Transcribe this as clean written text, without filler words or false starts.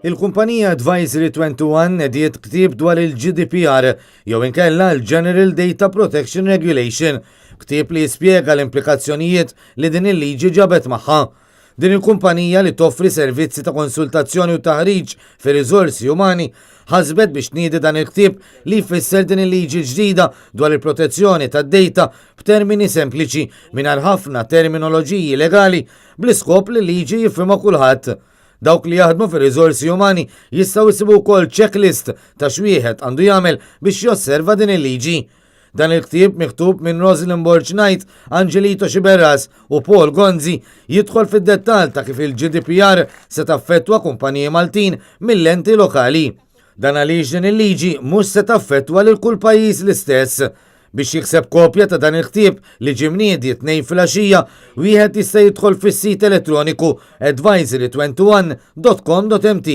Il-kumpanija Advisory 21 nediet ktieb dwar il-GDPR jew inkella l-General Data Protection Regulation, ktieb li jispjega l-implikazzjonijiet li din il-liġi ġabet magħha. Din il-kumpanija li toffri servizzi ta' konsultazzjoni u taħriġ fir-riżorsi umani ħasbet biex tniedi dan il-ktieb li jfisser din il-liġi ġdida dwar il-protezzjoni tad-data b'termini sempliċi mingħajr ħafna terminoloġiji legali bl-iskop li l-liġi jifhimha kulħadd. Dawk li jaħdmu fir-riżorsi umani jistgħu jsibu wkoll checklist ta' x'wieħed għandu jagħmel biex josserva din il-liġi. Dan il-ktieb miktub minn Rosalind Borg Knight, Angelito Sciberras u Paul Gonzi jidħol fid-dettall ta' kif il-GDPR se taffettwa kumpaniji Maltin mill-enti lokali. Dan għaliex din il-liġi mhux se taffettwa lil kull pajjiż l-istess. Biex jikseb kopja ta' dan il-ktieb li ġie mniedi t-Tnejn filgħaxija, wieħed jista' jidħol fis-sit elettroniku advisory21.com.mt.